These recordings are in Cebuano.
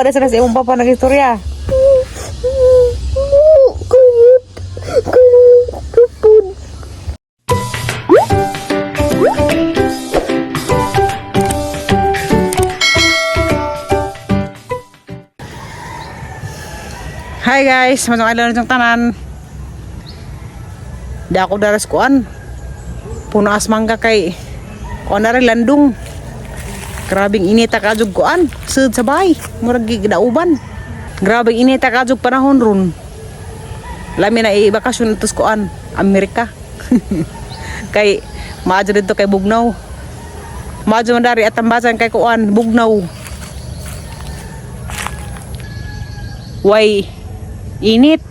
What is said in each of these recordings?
Para sa imong papa nag-istorya. Kuyot. Kuyot. Kapod. Hi guys, masang adlaw nitong tanan. Di ako daras kuan. Puno as mangga kay kuan na rin landong. Grabing inita ka jug kuan. Sud sa bahay. Murag gidauban. Grabing inita ka jug panahon ron. Lami na i-bakasyon natos kuan. Amerika. Kay maadyo dito kay Bugnaw. Maadyo man dari at tambasan kay kuan Bugnaw. Way init,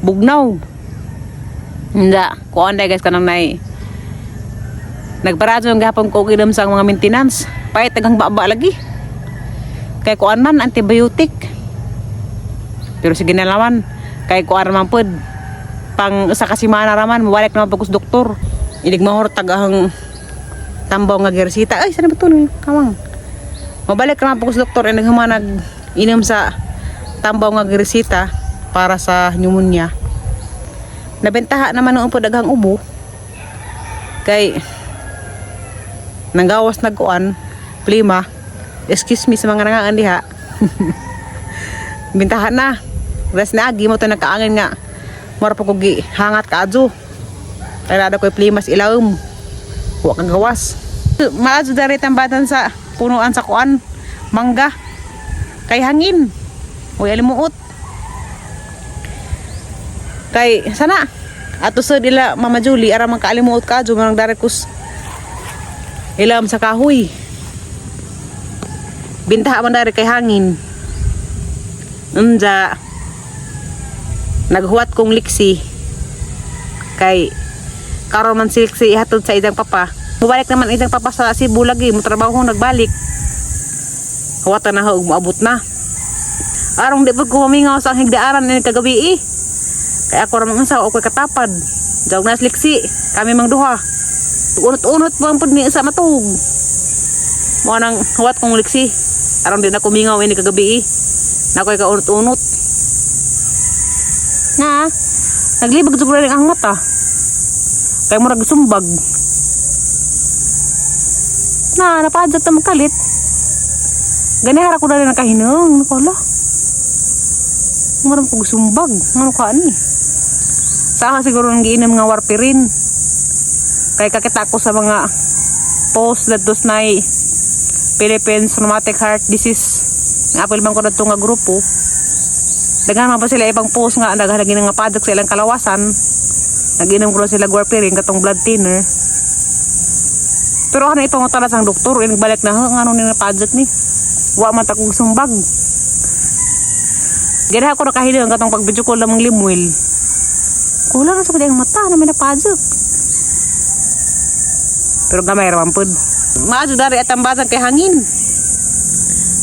bugnaw. Hindi kuan dai guys, kanang nay nagparadyo ang gahapon ko ginom sa mga maintenance pahit tagang baba lagi kay kuan man antibiotic, pero sige na laman kay kuan man pud pang usa ka semana raman mobalik naman pag doktor. Inig mahor tagahang tambaw nga gersita. Ay, sana ba to kamang mabalik naman pag doktor, inig humanag inom sa tambaw nga giresita para sa pneumonia. Nabentaha naman noon po daghang ubo kay nanggawas nagkuan plima. Excuse me sa mga nangaan diha. Bintahan na. Res na agi mo to nagkaangin nga mura pa ko gi hangat kaadyo. Kay nada ko'y plima sa ilawom. Wa kang gawas. Maadyo dari tambatan sa punuan sa kuan mangga. Kay hangin. Uy, alimuot. Kay sana ato sa dila Mama Julie ara man kaalimuot ka adyo manang dari kus ilam sa kahoy. Bintaha man dari kay hangin. Unja naghuwat kong liksi kay karon man si liksi ihatod sa idang papa. Mubalik naman idang papa sa Cebu lagi, mo trabaho nagbalik. Huwatan na og moabot na. Arong di pud ko mamingaw sa ang higdaaran ni kagabi eh. Kaya ako ramang usaw, ako'y katapad. Jawag na liksi, kami mang duha. Unot-unot pa ang pud ni sa matug. Mo nang huwat kong liksi. Arong di na kumingaw ini kagabi eh. Na ako'y kaunot-unot. Na, naglibag jud rin ang mata. Kaya murag sumbag. Na, napadjat na magkalit. Ganihara ko na rin ang kahinong. Naku, ala. Marang kong sumbag. Ano ka ani? Saka siguro nang giinom nga warfarin. Kay kakita ko sa mga post that dos na Philippines Rheumatic Heart Disease. Nga apil man ko na nga grupo. Daghan man pa sila ibang post nga daghan lagi nga padok sa ilang kalawasan. Nagiinom ko na sila warfarin katong blood thinner. Pero ano ipangutana sa doktor, balik na ngano ni napadjak ni. Wa man ta kog sumbag. Ganahan ko nakahiling katong pag-video call lamang Limuel. Kulang na sa kanyang mata na may napadjak. Pero gamay ra man pud. Maadyo dari at tambasan kay hangin.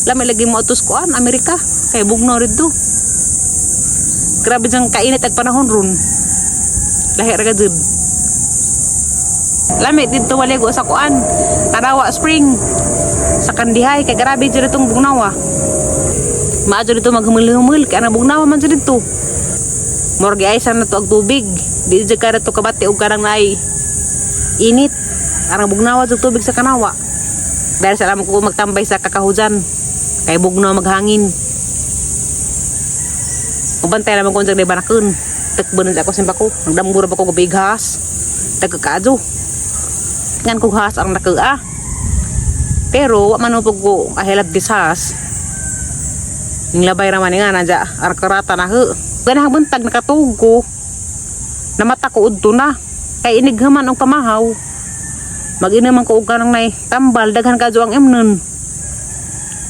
Lami lagi mo atos kuan Amerika kay bugnaw didto. Grabe jang kainit ag panahon ron. Lahi ra ka jud. Lami didto waligo sa kuan. Tarawa Spring. Sa Kandihay kay grabe jud itong bugnaw ah. Maadyo dito maghumul-humul kay ang bugnaw man jud dito. Murag giaysan na to og tubig. Di jud ka to kabati og karang naay init. Arang bugnawa jud tubig sa kanawa. Dahil sa alam ko magtambay sa kakahujan. Kay bugnaw maghangin. Ubantay naman ko dyan banakon. Takbo na ako simba ko. Nagdamgura ba ko gabi ghas. Tagkakaadyo. Ngan ko ghas ang nakaa. Pero wa man upog ko ahilab disas. Ning labay raman nga na dya. Arkarata na ho. Ganahang buntag nakatuog ko. Namata ko udto na. Kay inighaman ang pamahaw. Mag-inuman ko og kanang nay tambal daghan kadyo ang imnon.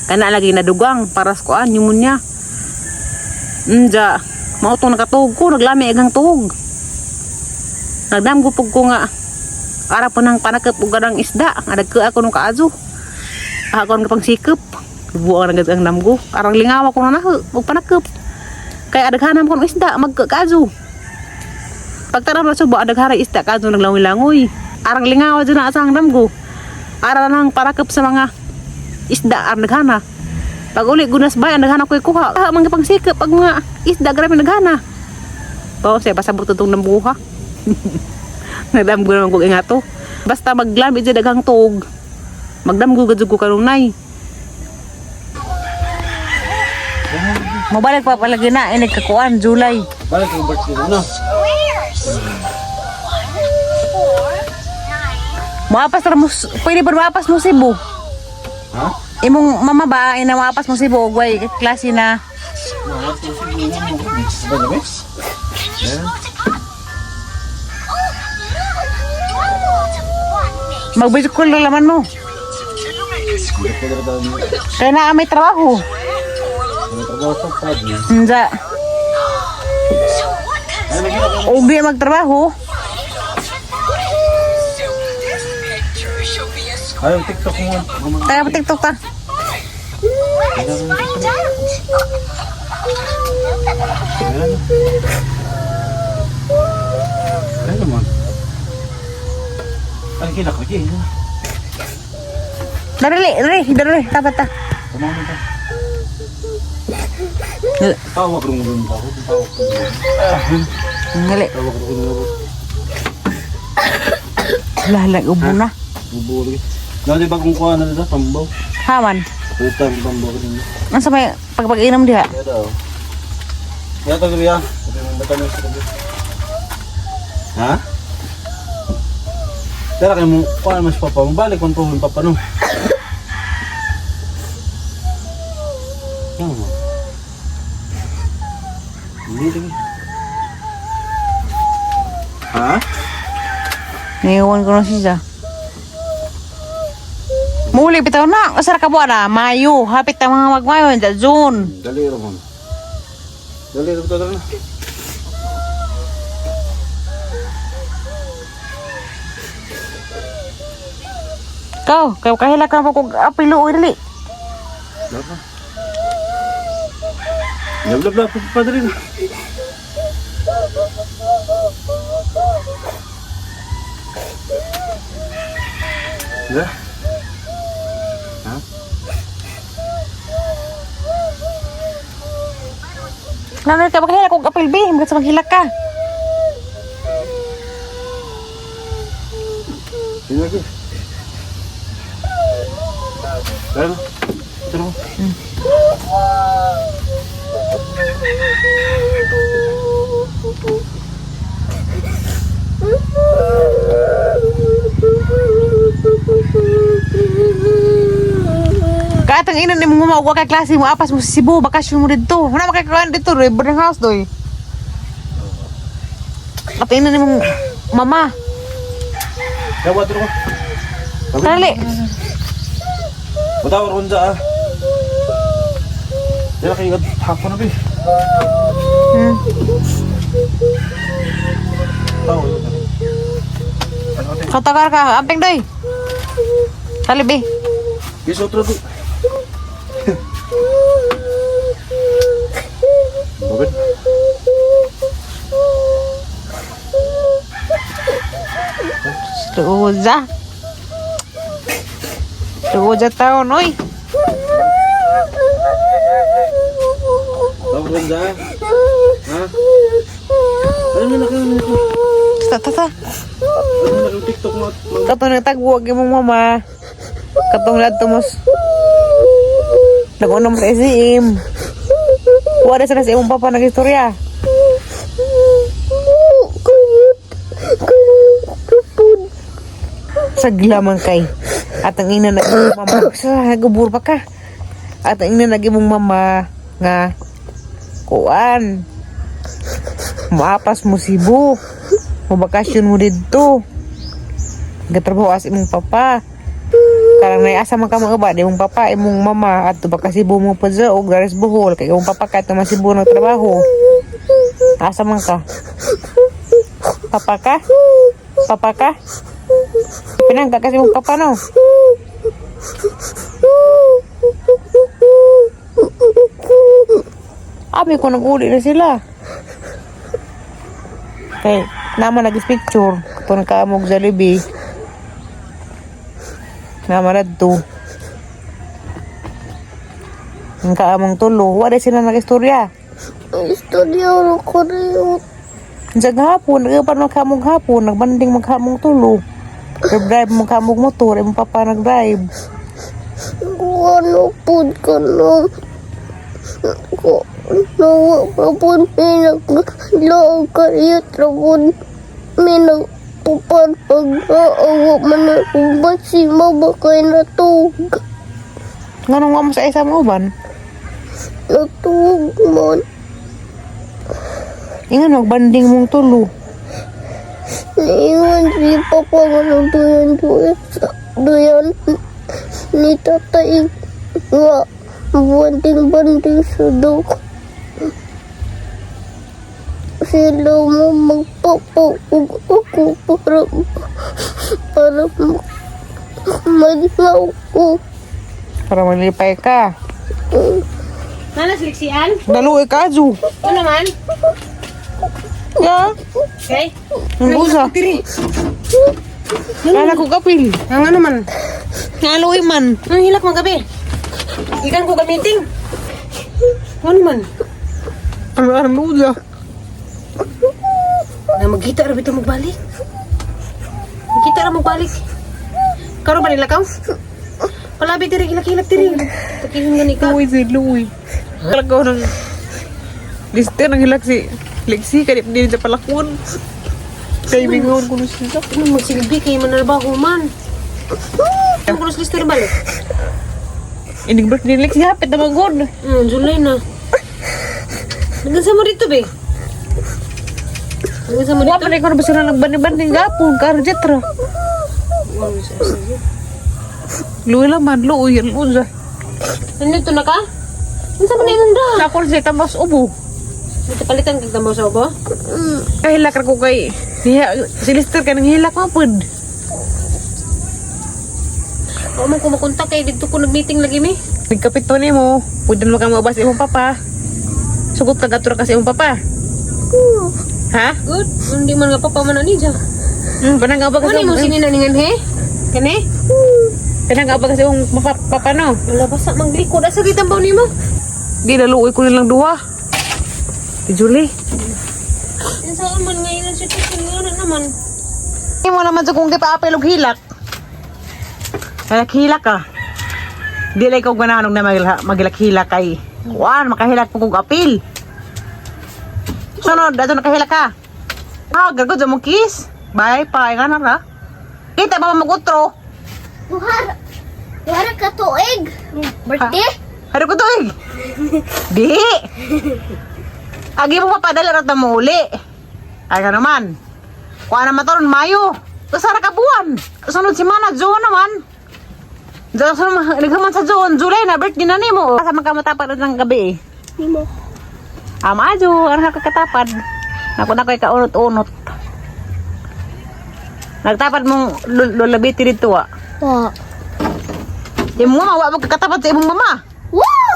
Kana lagi nadugang para sa kuan pneumonia. Unja, mao tong nakatuog ko, naglami agang tuog. Nagdamgo pug ko nga ara po nang panakep og ganang isda, nga nagka ako nung kaadyo. Ako ang pang sikep. Buang na ang damgo. Arang lingawa ko na na og panakep. Kay adaghanan ko ng isda, magkaadyo. Pagtanaw na subo, adaghara isda kaadyo naglangoy-langoy. Arang lingawa dyan na asang damgo. Ara nang parakep sa mga isda arang daghana. Pag uli gunas bayan naghana ko kuha. Ah, mga pangsikap pag mga isda grabe naghana. Bawo siya basta buto tong nambuha. Nagdamgo naman kog ingato. Basta maglamit siya daghang tuog. Magdamgo gud ko kanunay. Mobalik pa palagi na inig kakuan July. Balik ang birthday mo, no? Squares. 1, 4, 9. Maapas ra mo, pwede ba maapas mo Cebu? Ha? Imong mama ba ina maapas mo Cebu way klase na Transform into a girl Ba gabi? Can you spot a cup? Oh, look! 1 plus 1 makes magbisukol na laman mo. Kaya na may trabaho. May trabaho sa pad niya. Unsa? So what comes next? Og di magtrabaho. Ay, yung TikTok mo. Kaya pa TikTok ta. Let's find out. Ayan. Ay naman. Ay, kinakagi. Darili, dali, dali, tapat ta. Tumama ta. Tawag rin mo ba ako? Tawag ko. Ngali. Tawag rin mo. Lalag ubo na. Bubo lagi. Dati bagong kuha na nila, tambaw. Haman. Puta, tambaw ko din. Unsa may pagpag-inom diha? Kaya daw. Kaya ito gabi ah. Sabi mo bata mo sa gabi. Ha? Tara kayo mo, kuha naman si Papa. Mabalik man po yung Papa no. Ano mo? Hindi lagi. Ha? Naiwan ko na siya. Muli bitaw na. Asa ra ka buwan na? Mayo. Hapit ang mga magmayo. Da June. Dali ro mo. Dali ro dali na. Ikaw, kay kahila ka pa kog apilo oy dali. Dali. Lab lab lab pa dali na. Dah. Ha? Nanay ka maghila kog apil bi, hingga sa maghila ka. Sino lagi? Dali na. Ito na. Katang ina ni mo wa kay klase mo apas mo sa Cebu, bakasyon mo didto. Wala makakakuan didto, doy boarding house doy. Katang ina ni mong mama. Kaya water ko. Dali. Matawar ko ah. Dala kayo hapon na ba eh. Tao yun. Ano ate? Katagar ka, amping doy. Dali bi. Yes, otro do. Bakit? Tuza. Tuza taon oy. Tawag rin dyan. Ha? Ano na kayo na ito? Ta ta ta. Ano na yung TikTok mo? Katong nagtagwag imong mama. Katong ladto mos. Nag-unom sa SM. Wala sila sa imong papa nag-istorya. Kuyot. Kuyot. Sagla man kay. At ang ina nag imong mama. Sa nagubur pa ka. At ang ina nag imong mama nga kuan. Maapas mo Cebu. Mabakasyon mo didto. Gatrabaho as imong papa. Karang nay asa man ka mga ba, di imong papa, imong mama at baka Cebu mo pa dyan, og dares Bohol kay imong papa kahit naman Cebu nagtrabaho. Asa man ka? Papa ka? Papa ka? Pinangka kasi imong papa no. Abi ko nag-uli na sila. Kay naman nag-picture katong nagkaamog Jollibee. Naman na to. Ang kaamong tulo, wala sila nag-istorya. Istorya ro ko rin. Sa hapon, nag-upan magkamong hapon, nagbanding magkamong tulo. Nag-drive magkamong motor, imong papa nag-drive. Ano po ka na? Ko, nawa pa po naglaog kayo trabon. May nagpupad pag-aawa man ako ba si mama kay natug. Nganong wa mo sa isa mo uban? Natug man. Ingan magbanding mong tulo. Naiwan si papa nga nang duyan duyan sa duyan ni tatay nga banding-banding sa dok. Sila mo magpapaug ako para para madlaw ko. Para malipay ka. Nana, siliksian? Daluoy ka, Ju. Ano man? Ya. Okay. Ang usa. Kala ko kapil. Ang ano man? Ngaloy man. Ang hilak man gabi. Ikan ko gamiting. Ano man? Ano ano usa? Na magkita ra bitaw magbalik. Magkita ra magbalik. Karon ba nila kaw? Palabi diri, hilak-hilak diri. Takihin gani ka. Luoy si Luoy. Kalagaw ng lister ng hilak si Lexi kanip din sa palakon. Kay bingon ko siya. Ano magsilbi kay manarbaho man. Ano ko lister balik? Inig birthday ni Lexi hapit na magod. July na. Hanggang sa mo dito, be. Hanggang sa mo Wa dito. pa na ikaw na ba sila nagbanding-banding gapon karon jetra. Luoy lang man, luoy ang usa. Nandito na ka? Ano sa man imong da? Nakol siya tambas ubo. Dito palitan kag tambaw sa ubo? Kahilak ra ko kay niya si Lister kanang hilak man pud. Oo man kumakontak kay dito ko nag-meeting lagi mi. Nagkapit to nimo, pwede mo ka maubas imong papa. Sugot ka gatura kasi imong papa. Ha? Good. Hindi man nga papa man ani dya. Panang ba kasi Ano imong sininaningan he? Kani? Panang ba kasi imong papa, papa no? Wala basta maglikod asa gid tambaw nimo. Di naluoy ko nilang duha. Si Julie. Unsaon man nga ilang sitwasyon nga na naman. Hindi mo naman sa kung gipaapil og hilak. Hilak ka. Di lang ikaw ganahan og na magilak-hilak kay. Kuan, makahilak po kog apil. Sunod, dato nakahilak ka. Ah, gagod mo kiss. Bye, pa, nga na ra. Kita ba magutro? Duhara, duhara ka tuig. Birthday? Hari ko tuig. Di. Agi mo papadala ra mo uli. Ay ka naman. Kuha naman taron Mayo. Usa ra ka buwan. Sunod semana June naman. Sunod naghaman sa June, July na birthday na nimo. Asa man ka matapad ng gabi eh. Nimo. Ama ajo, ano ka katapad? Ako na ko'y kaunot-unot. Nagtapad mong lulabiti dito ah. Wa. Imong mama, wa mo kakatapad sa imong mama. Wa!